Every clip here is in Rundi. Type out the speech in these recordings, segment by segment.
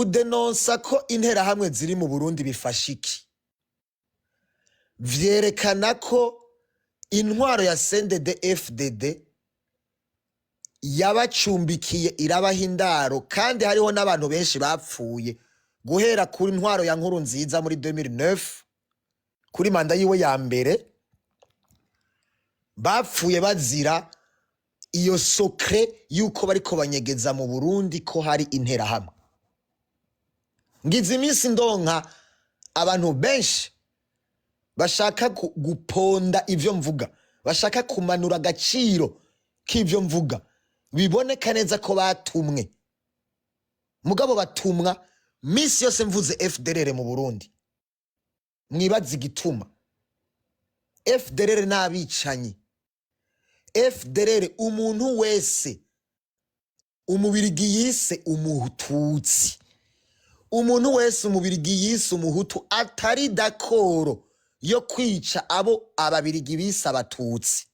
Kudenonsa ko Interahamwe ziri mu Burundi bifasha iki? Vyerekana ko intwaro ya CNDD FDD yabacumbikiye, irabaha indaro, kandi hariho n'abantu benshi bapfuye guhera kuri ntwaro ya Nkuru Nziza muri 2009, kuri manda yiwe ya mbere, bapfuye bazira iyo secret yuko bariko banyegeza mu Burundi ko hari Interahamwe. Ngize iminsi ndonka abantu benshi bashaka guponda ivyo mvuga, bashaka kumanura agaciro k'ivyo mvuga. Biboneka neza ko batumwe, mugabo batumwa misi yose mvuze FDLR mu Burundi. Mwibaze igituma. FDLR n'abicanyi. FDLR, umuntu wese Umubirigi yise Umututsi, umuntu wese Umubirigi yise Umuhutu atari d'accord yo kwica abo Ababirigi bise Abatutsi,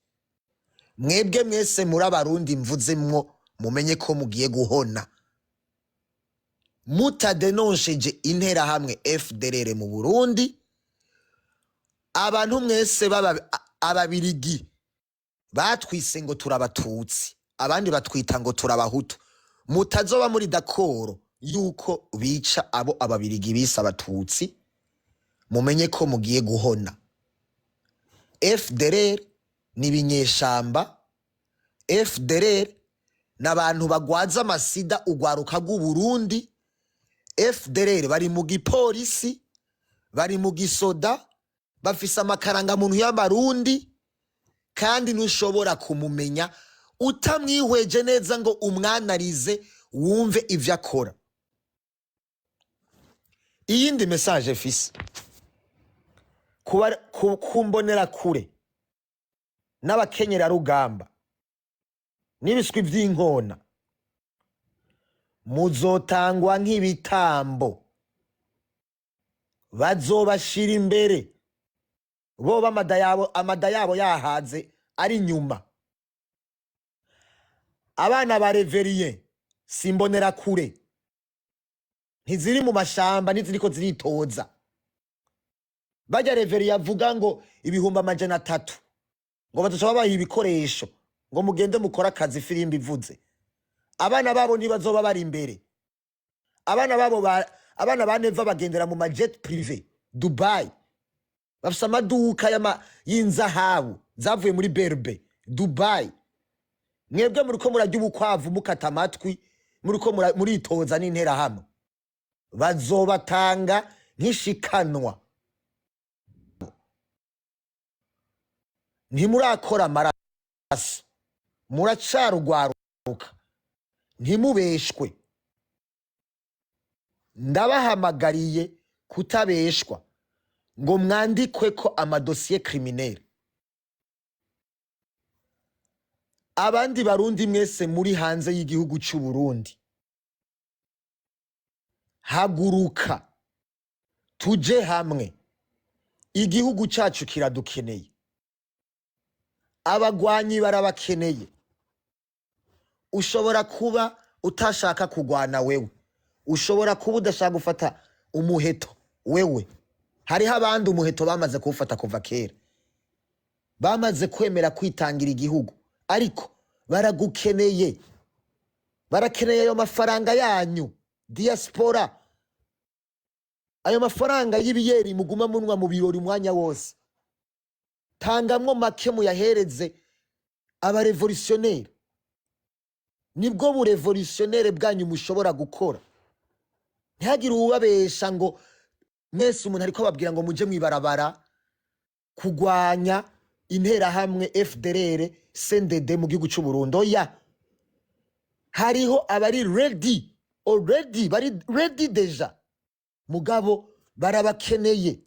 mwebwe mwese muri Abarundi mvuzemwo, mumenye ko mugiye guhona mutadenonsheje Interahamwe FDLR mu Burundi. Abantu mwese baba Ababirigi batwise ngo turabatutsi, abandi batwita ngo turabahutu, mutazoba muri d'accord yuko bica abo Ababirigi bise Abatutsi, mumenye ko mugiye guhona. FDLR ni ibinyeshamba. FDLR ni abantu bagwaza amasida ugwaruka rw'Uburundi. FDLR bari mu gipolisi, bari mu gisoda, bafise amakarangamuntu y'Abarundi, kandi ntushobora kumumenya utamwihweje neza ngo umwanarize, wumve ivyo akora. Iyindi message fise kumbonera kure n'abakenyerarugamba n'ibiswi vy'inkona: muzotangwa nk'ibitambo, bazobashira imbere boba amada yabo yahaze ari inyuma. Abana ba Révérien simbonera kure, ntiziri mu mashamba, ntiziriko ziritoza. Bajya Révérien avuga ngo 300,000, ngo bazoca babaha ibikoresho, ngo mugende mukore akazi, firimbi ivuze, abana babo ntibazoba bari imbere. Abana babo abana ba Neva bagendera mu ma jet privé Dubai, bafise amaduka y'inzahabu zavuye muri berbe Dubai. Mwebwe muriko murarya ubukwavu, mukata amatwi, muriko muritoza n'Interahamwe. Bazobatanga nk'ishikanwa. Ntimurakora amaraso, muracarugwaruka, ntimubeshwe. Ndabahamagariye kutabeshwa ngo mwandikwe ko amadosiye criminel. Abandi Barundi mwese muri hanze y'igihugu c'u Burundi, haguruka tuje hamwe, igihugu cacu kiradukeneye, abagwanyi barabakeneye. Ushobora kuba utashaka kugwana wewe, ushobora kuba udashaka gufata umuheto wewe, hariho abandi umuheto bamaze kuwufata kuva kera, bamaze kwemera kwitangira igihugu, ariko baragukeneye, barakeneye ayo mafaranga yanyu diaspora, ayo mafaranga y'ibiyeri muguma munwa mu birori umwanya wose. Tangamwo make muyahereze abarevolutionnere, nibwo burevolutionnere bwanyu mushobora gukora. Ntihagire uwubabesha ngo mwese umuntu ariko ababwira ngo muje mwibarabara kugwanya Interahamwe FDLR CNDD mu gihugu c'u Burundi. Oya, hariho abari ready already, bari ready déjà, mugabo barabakeneye.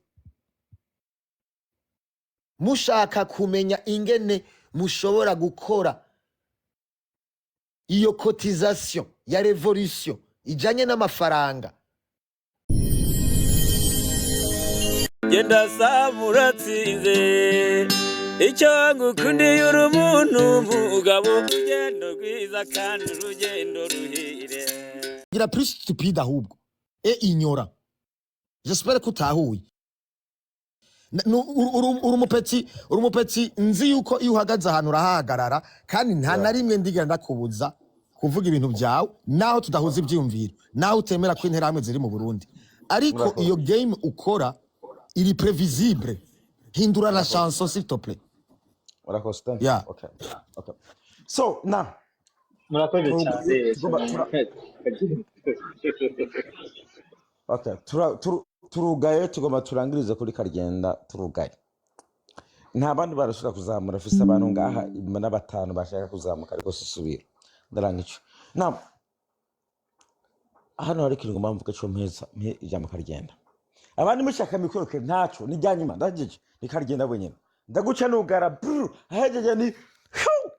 Mushaka kumenya ingene mushobora gukora iyo cotisation ya révolution ijanye n'amafaranga. Genda saba uratsinze, icyo ngukundiye uri umuntu mugabo, urugendo rwiza kandi urugendo ruhire. Gira plus stupide ahubwo. Et ignorant. J'espère ko utahuye. Uri umupeti, uri umupeti. Nzi yuko iyo uhagaze ahantu urahahagarara, kandi nta na rimwe ndigera ndakubuza kuvuga ibintu byawe, naho tudahuza ibyiyumviro, naho utemera ko Interahamwe ziri mu Burundi, ariko Murakoze. iyo game ukora iri prévisible. Hindura la chanson, s'il te plaît. Urakoze, thank you. Yeah. Okay, so now Murakoze cyane. Tugomba okay, turugaye, tugomba turangirize kuri Karyenda. Turugaye, nta bandi barashobora kuzamura. Afise abantu ngaha na batanu bashaka kuzamuka, ariko sisubira ndaranga ico. Now hano hari ikintu ngomba mvuga co mpeza mpe ijambo Karyenda. Abandi mushaka mikoroke ntaco, ni rya nyuma ndajeje, ni Karyenda wenyene. Ndaguca nugara brr, ahejeje ni hiu!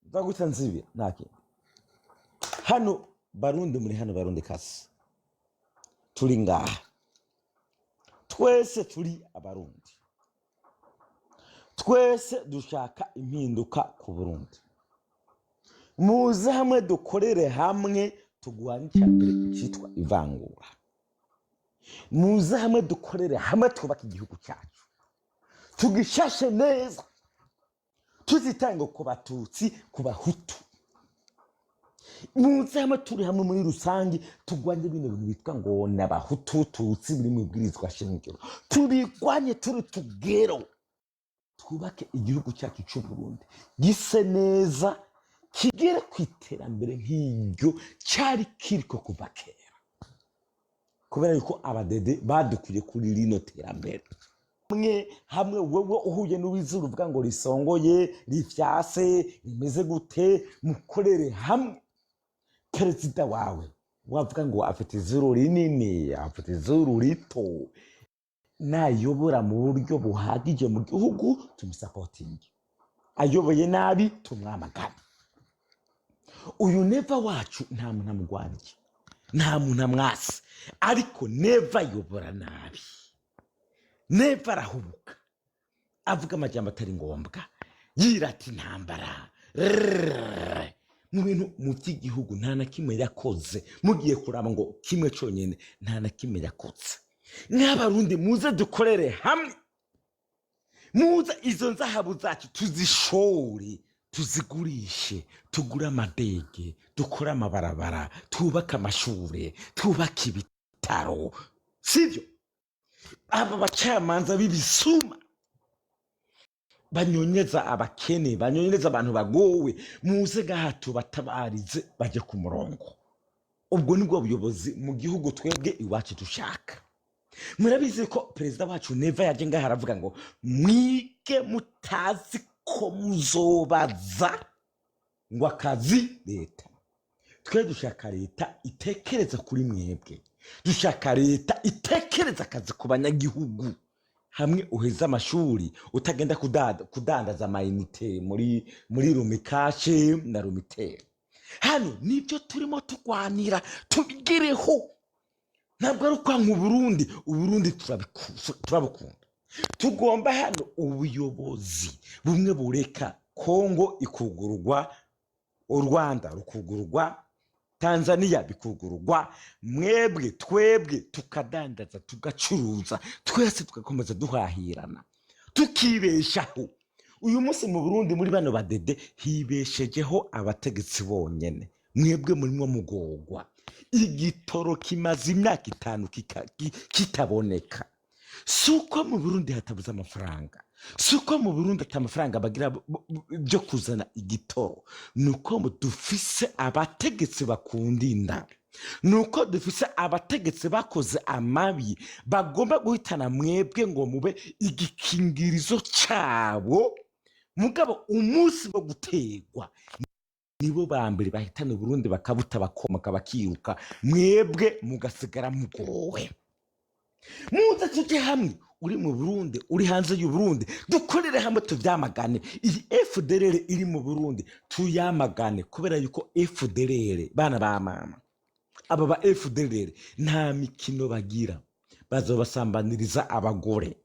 Ndaguca nzibira, nta kindi. Hano Barundi, muri hano Barundi kasi, turi ngaha twese turi Abarundi, twese dushaka impinduka ku Burundi. Muze hamwe, dukorere hamwe, tugwanye icyambere cyitwa ivangura. Muze hamwe, dukorere hamwe, twubake igihugu cyacu, tugishashe neza, tuzitange ku Batutsi, ku Bahutu. Muze hamwe, turi hamwe muri rusange, turwanye bino bintu bitwa ngo ni Abahutu, Tutsi, biri mu ibwirizwa shingiro. Tubirwanye turi tugero, twubake igihugu cyacu cy'u Burundi gise neza, kigere ku iterambere nk'iryo cyari kiriko kuva kera, kubera yuko abadede badukuye kuri rino terambere. Hamwe hamwe, wewe uhuye n'uwizuru uvuga ngo risongoye, rifyase, rimeze gute, mukorere hamwe. Perezida wawe wavuga ngo afite izuru rinini, afite izuru rito, nayobora mu buryo buhagije mu gihugu tumusapotinge, ayoboye nabi tumwamagane. Uyu Neva wacu nta muntu amugwaniye, nta muntu amwasi, ariko Neva ayobora nabi. Neva arahubuka, avuga amajambo atari ngombwa, yirata intambara. Rrrr. Mu bintu mu by'igihugu nta na kimwe yakoze. Mugiye kuraba ngo kimwe cyonyine, nta na kimwe yakoze. Nk'Abarundi, muze dukorere hamwe, muze izo nzahabu zacu tuzishore, tuzigurishe, tugure amadege, dukore amabarabara, twubake amashure, twubake ibitaro. Sibyo? Aba bacamanza b'ibisuma banyonyeza abakene, banyonyeza abantu bagowe, muze ngaha tubatabarize bajye ku murongo. Ubwo nibwo buyobozi mu gihugu twebwe iwacu dushaka. Murabizi ko perezida wacu Neva yaje ngaha aravuga ngo mwige mutazi ko muzobaza ngo akazi leta. Twe dushaka leta itekereza kuri mwebwe, dushaka leta itekereza akazi ku banyagihugu. Hamwe uheze amashuri utagenda kudandaza amayinite muri Lumicash na Lumitel. Hano nibyo turimo turwanira tubigereho. Ntabwo ari ukwanka Uburundi, Uburundi turabukunda. Tugomba hano ubuyobozi bumwe bureka Kongo ikugururwa, u Rwanda rukugururwa, Tanzania bikugururwa, mwebwe twebwe tukadandaza, tugacuruza, twese tugakomeza duhahirana, tukibeshaho. Uyu munsi mu Burundi muri bano badede hibeshejeho abategetsi bonyene, mwebwe murimwo mugogwa. Igitoro kimaze imyaka 5 kitaboneka. Si uko mu Burundi hatabuze amafaranga, si uko mu Burundi ata amafaranga bagira byo kuzana igitoro, ni uko dufise abategetsi bakunda inda, ni uko dufise abategetsi bakoze amabi bagomba guhitana mwebwe ngo mube igikingirizo cyabo. Mugabo umunsi wo gutegwa nibo ba mbere bahitana Uburundi, bakabuta, bakomoka, bakiruka, mwebwe mugasigara mugowe. Muze tujye hamwe, uri mu Burundi, uri hanze y'u Burundi, dukorere hamwe, tuvyamagane. Iyi FDLR iri mu Burundi tuyamagane, kubera yuko FDLR, bana ba mama, aba ba FDLR nta mikino bagira, bazobasambaniriza abagore.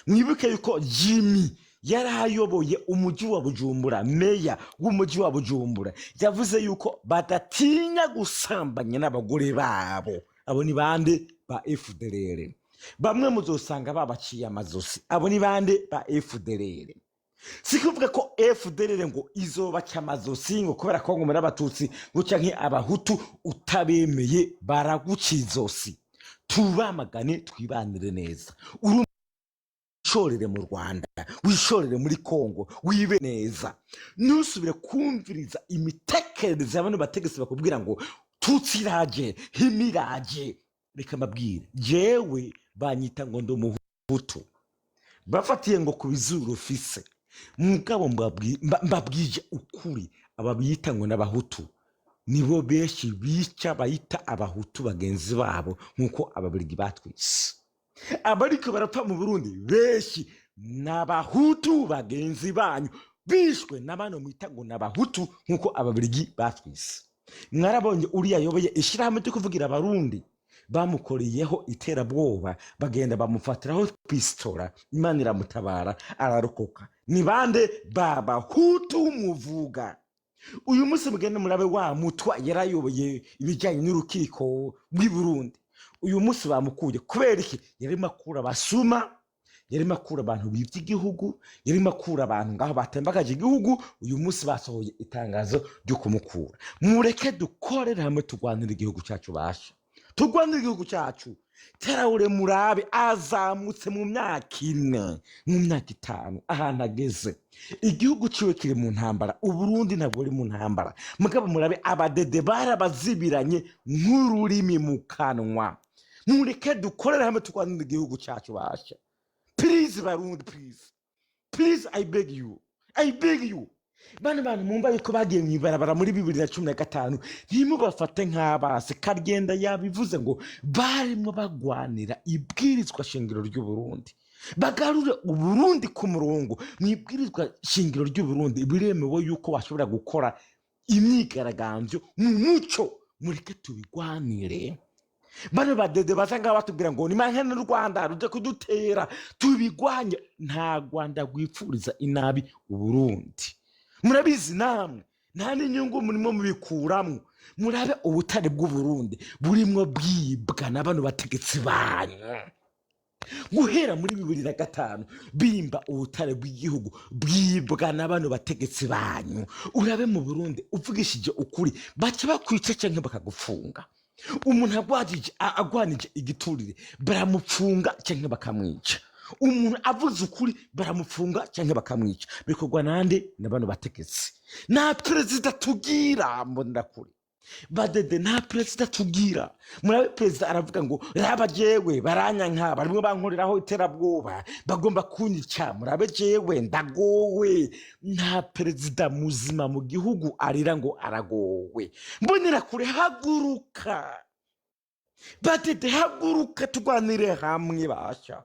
Mwibuke yuko Jimmy yari ayoboye umujyi wa Bujumbura, meya w'umujyi wa Bujumbura, yavuze yuko badatinya gusambanya n'abagore babo. Abo ni bande? Ba FDLR. Bamwe muzosanga babaciye amazosi. Abo ni bande? Ba FDLR. Si kuvuga ko FDLR ngo izobaca amazosi ngo kubera ko ngo muri Abatutsi ngo canke Abahutu. Utabemeye baraguca izosi. Tubamagane, twibanire neza. Uri wishorere mu Rwanda, wishorere muri Kongo, wibe neza. Ntusubire kumviriza imitekerereze y'abano bategetsi bakubwira ngo Tutsi iraje, Hima iraje. Reka mbabwire, jewe banyita ngo ndi Umuhutu, bafatiye ngo ku bizuru ufise. Mugabo mbabwije ukuri, aba biyita ngo n'Abahutu nibo benshi bica bayita Abahutu bagenzi babo, nk'uko Ababiligi batwise. Abariko barapfa mu Burundi benshi n'Abahutu bagenzi banyu, bishwe na bano mwita ngo n'Abahutu, nk'uko Ababiligi batwise. Mwarabonye uriya ayoboye ishyirahamwe ryo kuvugira Abarundi, bamukoreyeho iterabwoba, bagenda bamufatiraho pistora, Imana iramutabara ararokoka. Ni bande? Babahutu muvuga uyu munsi. Mugende murabe wa Mutwa yarayoboye ibijyanye n'urukiko rw'i Burundi, uyu munsi bamukuye. Kubera iki? Yarimo akura abasuma, yarimo akura abantu bibye igihugu, yarimo akura abantu ngaho batembagaje igihugu. Uyu munsi basohoye itangazo ryo kumukura. Mureke dukorere hamwe, turwanire igihugu cyacu. Basha, turwanire igihugu cyacu. Traoré murabe azamutse mu myaka 4, mu myaka 5, ahantu ageze. Igihugu ciwe kiri mu ntambara, Uburundi ntabwo buri mu ntambara. Mugabo murabe abadede barabazibiranye nk'ururimi mu kanwa. Mureke dukorere hamwe, turwanire igihugu cyacu. Basha, please, Barundi, please, please, I beg you, I beg you. Bano bantu mumva yuko bagiye mu ibarabara muri 2015, ntimubafate nk'abase. Kagenda yabivuze ngo barimo bagwanira ibwirizwa shingiro ry'Uburundi, bagarure Uburundi ku murongo. Mu ibwirizwa shingiro ry'Uburundi biremewe yuko bashobora gukora imyigaragambyo mu muco. Mureke tubigwanire. Bano badede baza ngaho batubwira ngo ni mankene n'u Rwanda rujya kudutera, tubigwanye. Nta Rwanda rwipfuriza inabi Uburundi, murabizi namwe. Nta n'inyungu murimo mubikuramwo. Murabe ubutare bw'Uburundi burimwo bwibwa na bano bategetsi banyu guhera muri 2005. Bimba ubutare bw'igihugu, bwibwa na bano bategetsi banyu. Urabe mu Burundi, uvugishije ukuri baca bakwica canke bakagufunga. Umuntu agwanije igiturire baramupfunga canke bakamwica. Umuntu avuze ukuri baramupfunga canke bakamwica. Bikorwa nande? Na bano bategetsi. Nta perezida tugira. Mbonera kure badede, nta perezida tugira. Murabe perezida aravuga ngo raba jewe baranyanka, barimwo bankoreraho iterabwoba, bagomba kunyica, murabe jewe ndagowe. Nta perezida muzima mu gihugu arira ngo aragowe. Mbonera kure, haguruka. Badede, haguruka, turwanire hamwe. Basha,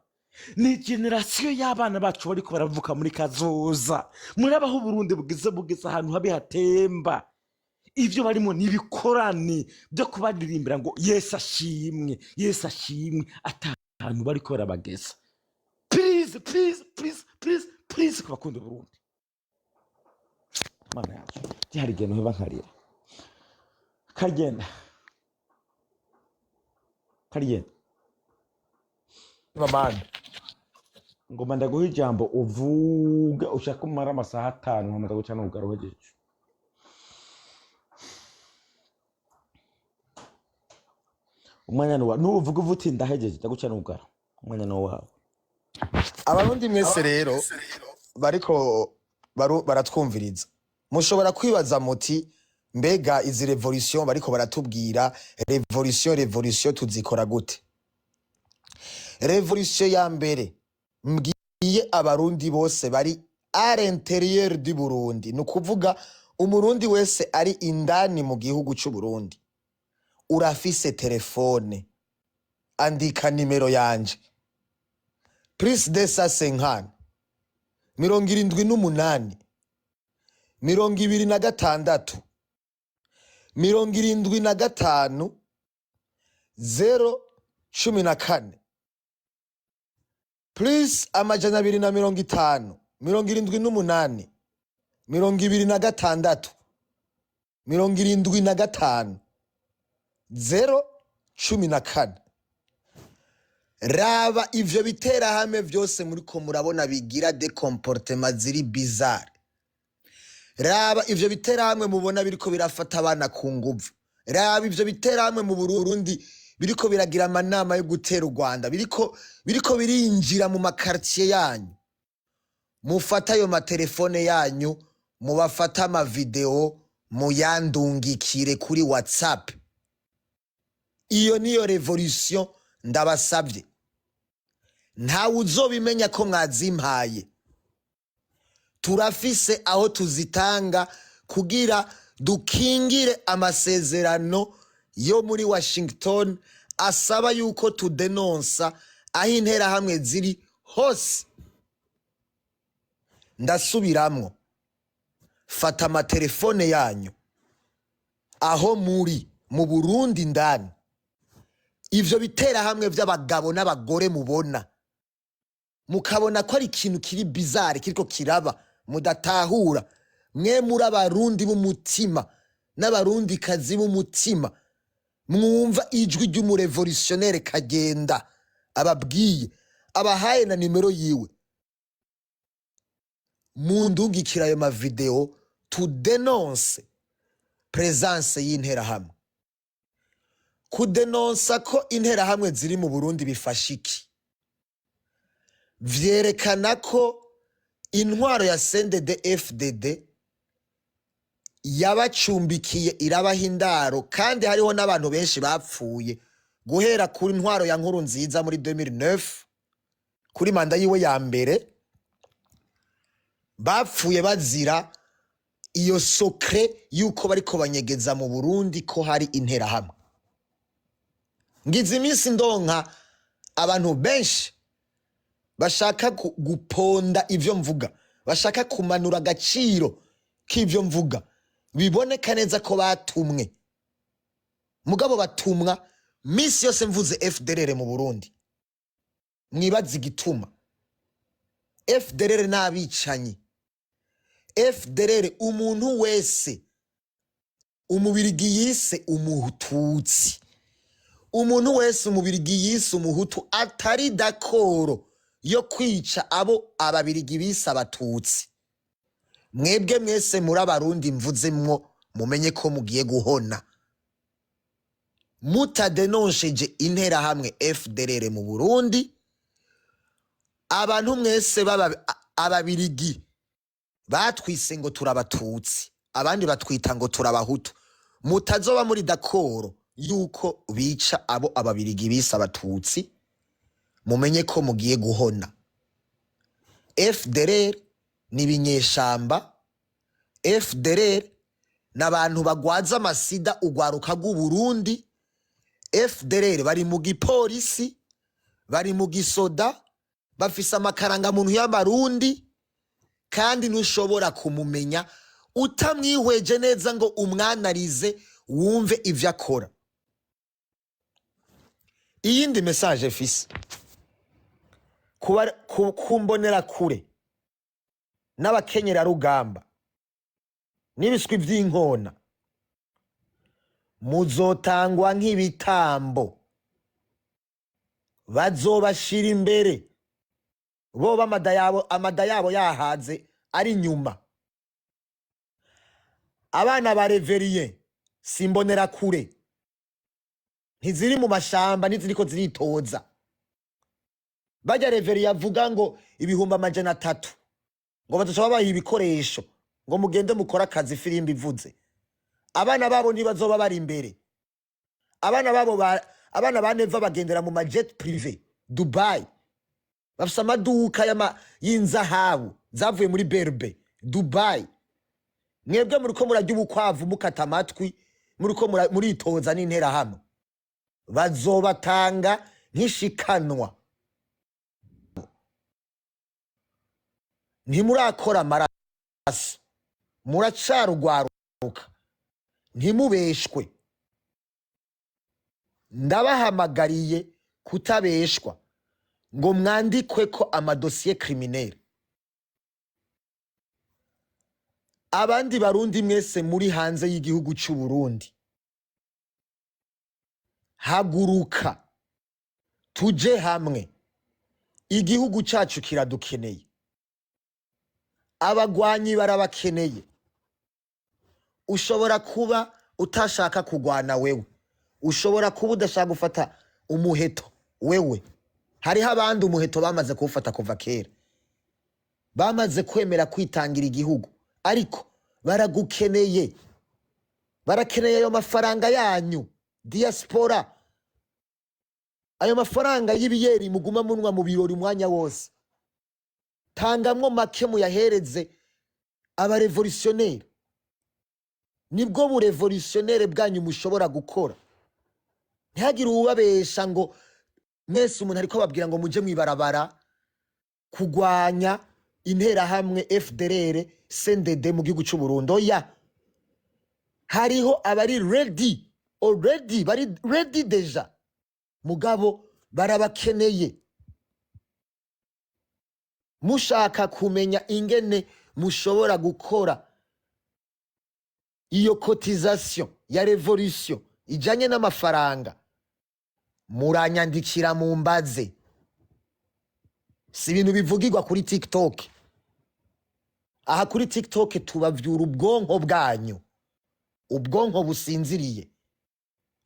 ni génération y'abana bacu bariko baravuka muri kazoza. Murabaho Uburundi bugeze ahantu habi hatemba. Ibyo barimo ni ibikorani byo kubaririmbira ngo Yesu ashimwe, Yesu ashimwe, atahantu bariko barabageza. Please, please, please, please, please, ku bakunda Uburundi. Mana yacu, hari igihe ntuheba nkarira. Kagenda, kagenda. Mamani. Ngoma ndaguha ijambo uvuge ushaka, umara amasaha 5, nkomeza guca n'ubugaro uhejeje. Umwanya ni uwa nuvuga uvuti ndahejeje, ndaguca n'ubugaro. Umwanya ni uwawe. Abarundi mwese rero bariko baratwumviriza, mushobora kwibaza muti: mbega izi révolution bariko baratubwira, révolution, révolution tuzikora gute? Révolution ya mbere mbwiye Abarundi bose bari à l'intérieur du Burundi, ni ukuvuga Umurundi wese ari indani mu gihugu c'u Burundi, urafise telefone, andika nimero yanje: plus 250 78 26 75 0 14, plus 250 78 26 75 0. 14. Raba ivyo biterahamwe vyose muriko murabona bigira des comportements ziri bizarre. Raba ivyo biterahamwe mubona biriko birafata abana ku nguvu. Raba ivyo biterahamwe mu Burundi biriko biragira amanama yo gutera u Rwanda, biriko birinjira mu ma quartier yanyu. Mufate ayo matelefone yanyu, mubafate ama vidéo, muyandungikire kuri WhatsApp. Iyo niyo révolution ndabasabye. Ntawe uzobimenya ko mwazimpaye. Turafise aho tuzitanga kugira dukingire amasezerano yo muri Washington asaba yuko tudenonsa aho interahamwe ziri hose. Ndasubiramwo, fata amatelefone yanyu aho muri mu Burundi indani, ivyo biterahamwe vy'abagabo n'abagore mubona, mukabona ko ari ikintu kiri bizarre kiriko kiraba mudatahura, mwe muri Abarundi b'umutima n'Abarundikazi b'umutima, mwumva ijwi ry'umu révolutionnaire Kagenda ababwiye, abahaye na nimero yiwe, mundungikira ayo ma vidéo, tudenonse présence y'interahamwe. Kudenonsa ko interahamwe ziri mu Burundi bifasha iki? Vyerekana ko intwaro ya CNDD FDD yabacumbikiye, irabaha indaro, kandi hariho n'abantu benshi bapfuye guhera kuri ntwaro ya Nkuru Nziza muri 2009, kuri manda yiwe ya mbere, bapfuye bazira iyo secret yuko bariko banyegeza mu Burundi ko hari interahamwe. Ngize iminsi ndonka abantu benshi bashaka guponda ivyo mvuga, bashaka kumanura agaciro k'ivyo mvuga. Biboneka neza ko batumwe, mugabo batumwa misi yose mvuze FDLR mu Burundi. Mwibaze igituma. FDLR n'abicanyi. FDLR, umuntu wese Umubirigi yise Umututsi, umuntu wese Umubirigi yise Umuhutu atari d'accord yo kwica abo Ababirigi bise Abatutsi, mwebwe mwese muri Abarundi mvuzemwo, mumenye ko mugiye guhona mutadenonsheje interahamwe FDLR mu Burundi. Abantu mwese baba Ababirigi batwise ngo turabatutsi, abandi batwita ngo turabahutu, mutazoba muri d'accord yuko bica abo Ababirigi bise Abatutsi, mumenye ko mugiye guhona. FDLR ni ibinyeshamba. FDLR ni abantu bagwaza amasida ugwaruka rw'Uburundi. FDLR bari mu gipolisi, bari mu gisoda, bafise amakarangamuntu y'Abarundi, kandi ntushobora kumumenya utamwihweje neza ngo umwanarize wumve ivyo akora. Iyindi message fise kumbonera kure n'abakenyerarugamba n'ibiswi vy'inkona, muzotangwa nk'ibitambo, bazobashira imbere boba amada yabo yahaze ari inyuma. Abana ba Reveriye simbonera kure, ntiziri mu mashamba, ntiziriko ziritoza. Bajya Reveriye avuga ngo 300,000 ngo bazoca babaha ibikoresho ngo mugende mukore akazi, firimbi ivuze, abana babo ntibazoba bari imbere. Abana babo abana ba Neva bagendera mu ma jet privé Dubai, bafise amaduka y'inzahabu zavuye muri Berbe Dubai. Mwebwe muriko murarya ubukwavu, mukata amatwi, muriko muritoza n'interahamwe, bazobatanga nk'ishikanwa. Ntimurakora amaraso, muracarugwaruka, ntimubeshwe. Ndabahamagariye kutabeshwa ngo mwandikwe ko ama dossier criminel. Abandi Barundi mwese muri hanze y'igihugu c'u Burundi, Haguruka tuje hamwe, igihugu cyacu kiradukeneye, abagwanyi barabakeneye. Ushobora kuba utashaka kugwana wewe, ushobora kuba udashaka gufata umuheto wewe. Hariho abandi umuheto bamaze kuwufata kuva kera, bamaze kwemera kwitangira igihugu, ariko baragukeneye, barakeneye ayo mafaranga yanyu diaspora, ayo mafaranga y'ibiyeri muguma munwa mu birori umwanya wose. Tangamwo make muyahereze abarévolutionnaires. Nibwo burévolutionnaire bwanyu mushobora gukora. Ntihagire uwubabesha ngo mwese umuntu ariko ababwira ngo muje mwibarabara kugwanya Interahamwe, FDLR, CNDD mu gihugu cy'u Burundi. Oya, hariho abari ready already, bari ready déjà, mugabo barabakeneye. Mushaka kumenya ingene mushobora gukora iyo cotisation ya révolution ijanye n'amafaranga, muranyandikira mumbaze. Si ibintu bivugirwa kuri TikTok. Aha kuri TikTok tubavyura ubwonko bwanyu, ubwonko businziriye,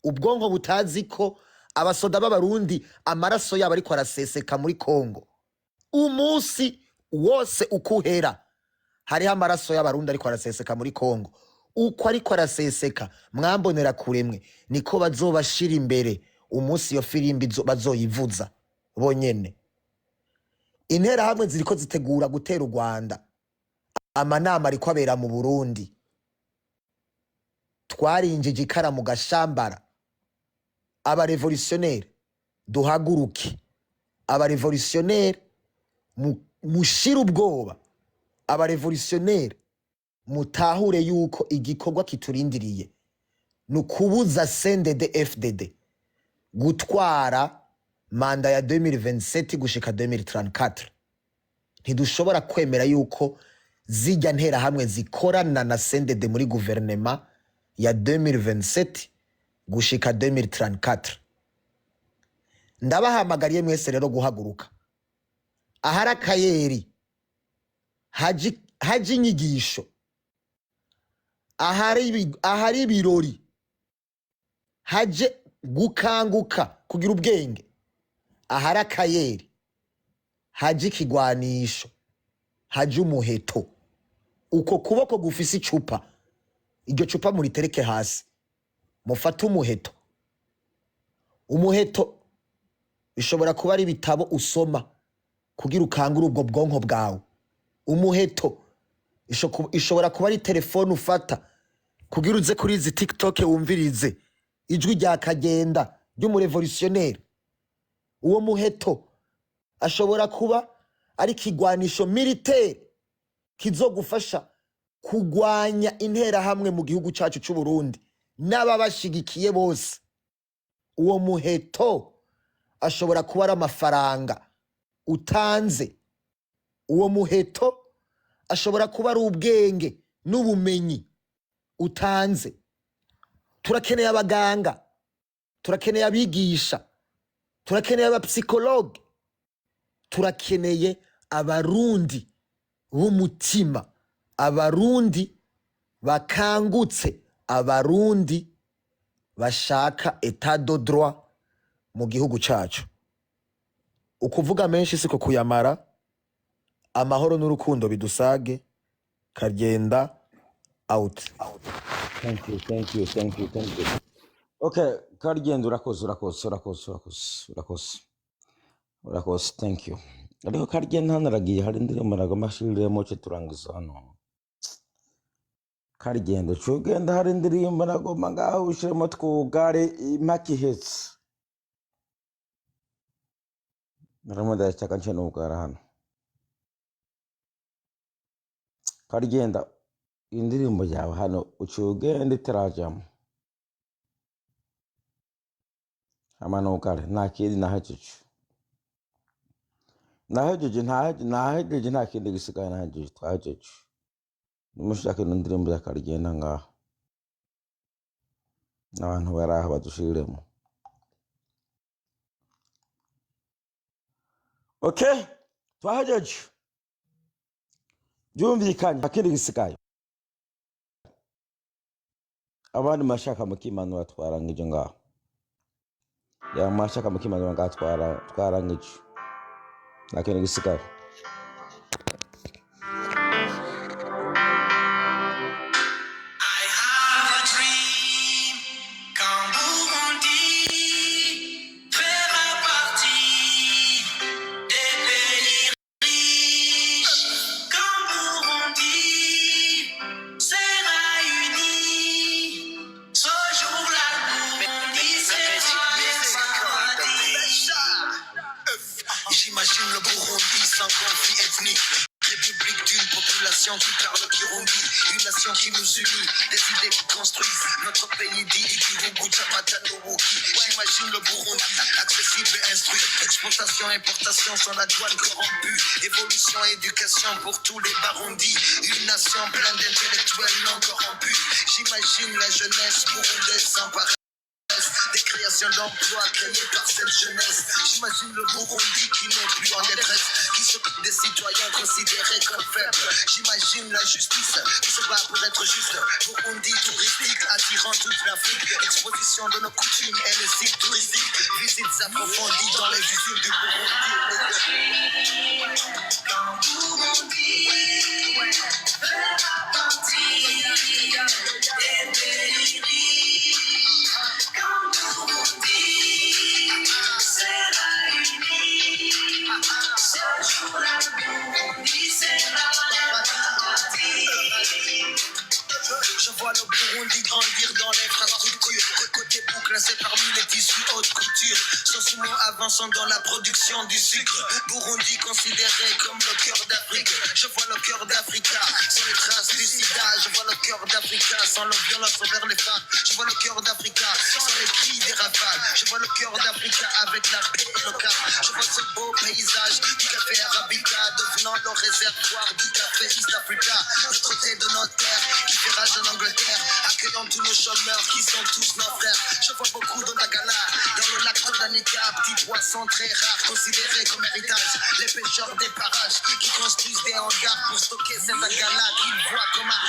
ubwonko butazi ko abasoda b'Abarundi amaraso yabo ariko araseseka muri Kongo umunsi wose. Uko uhera hariho amaraso y'Abarundi ariko araseseka muri Kongo. Uko ariko araseseka, mwambonera kuremwe, niko bazobashira imbere umunsi iyo firimbi bazoyivuza bonyene. Interahamwe ziriko zitegura gutera u Rwanda, amanama ariko abera mu Burundi. Twarinjije ikara mu gashambara. Abarévolutionnaires duhaguruke, abarévolutionnaires mushire ubwoba, abarévolutionnaires mutahure yuko igikorwa kiturindiriye ni ukubuza CNDD FDD gutwara manda ya 2027 gushika 2034. Ntidushobora kwemera yuko zijya nterahamwe zikorana na CNDD muri guverinema ya 2027 gushika 2034. Ndabahamagariye mwese rero guhaguruka. Ahari akayeri haji inyigisho, ahari ibirori haje gukanguka kugira ubwenge, ahari akayeri haje ikigwanisho, haje umuheto. Uko kuboko gufise icupa, iryo cupa muritereke hasi, mufate umuheto. Umuheto bishobora kuba ari ibitabo usoma kugira ukangure ubwo bwonko bwawe. Umuheto ishobora kuba ari telefone ufata kugira uze kuri izi TikTok wumvirize ijwi rya Kagenda ry'umurévolutionnaire. Uwo muheto ashobora kuba ari ikigwanisho militaire kizogufasha kugwanya Interahamwe mu gihugu cyacu cy'u Burundi n'ababashigikiye bose. Uwo muheto ashobora kuba ari amafaranga utanze. Uwo muheto ashobora kuba ari ubwenge n'ubumenyi utanze. Turakeneye abaganga, turakeneye abigisha, turakeneye abapsychologues, turakeneye Abarundi b'umutima, Abarundi bakangutse, Abarundi bashaka état de droit mu gihugu cacu. Ukuvuga menshi siko kuyamara. Amahoro n'urukundo bidusage. Kagenda out. Thank you, thank you, thank you, thank you. Okay, Karigenda, urakoze, urakoze, urakoze, urakoze, urakoze, urakoze, thank you. Ariko Karigenda hano aragiye, hari indirimbo nagomba ashiriremo ce turangiza hano. Karigenda, cugenda, hari indirimbo nagomba ngaho ushiremo twugare impaka ihetse. Narimo ndayashaka nce nugara hano. Karigenda, indirimbo yawe hano ucugenda itarajamo. Hama nugare, nta kindi nahejeje. Nahejeje, nahejeje, nta kindi gisigaye nahejeje, twahejeje. Nimushake ino ndirimbo ya Karigenda ngaho. N'abantu bari aho badushiriremo. Okay, twahejeje, byumvikanye, akindi gisigaye abandi mashaka mukimanura, twarangije ngaho. Ya mashaka mukimanura ngaho, twarangije, nta kindi gisigaye. I have a dream qu'en Burundi fera partie des pays riches, qu'en Burundi sera uni. Ce jour-là, le Burundi sera le paradis. J'imagine le Burundi sans conflit ethnique. République d'une population qui parle Kirundi. Une nation qui nous unit, des idées qui construisent. Notre pays dit Igihugu c'amata n'ubuki. J'imagine le Burundi accessible et instruit. Exportation, importation sans la douane corrompue. Évolution, éducation pour tous les Barundis. Une nation pleine d'intellectuels non corrompus. J'imagine la jeunesse burundaise sans paresse. Des créations d'emplois créées par cette jeunesse. J'imagine le Burundi qui n'est plus en détresse, qui s'occupe des citoyens considérés comme faibles. J'imagine la justice qui se bat pour être juste. Burundi touristique attirant toute l'Afrique. Exposition de nos coutumes et les sites touristiques. Visites approfondies dans les usines du Burundi. Quand Burundi fera partie des pays riches, quand Burundi sera uni, ce jour-là, Burundi sera le paradis. Je vois le Burundi grandir dans l'infrastructure. Côté boucle, c'est parmi les tissus haute couture. Souvent avançant dans la production du sucre. Burundi considéré comme le cœur d'Afrique. Je vois le cœur d'Africa sans les traces du sida. Je vois le cœur d'Africa sans la violence envers les femmes. Je vois le cœur d'Africa sans les cris des rafales. Je vois le cœur d'Africa avec la paix et le calme. Je vois ce beau paysage du café Arabica devenant le réservoir du café East Africa. Le côté de notre terre qui fait rage en Angleterre, accueillant tous nos chômeurs qui sont tous nos frères. Je vois beaucoup de Ndagala dans le lac Tanganyika, petits poissons très rares considérés comme héritage. Les pêcheurs des parages qui construisent des hangars pour stocker ces Ndagala qu'ils voient comme argent.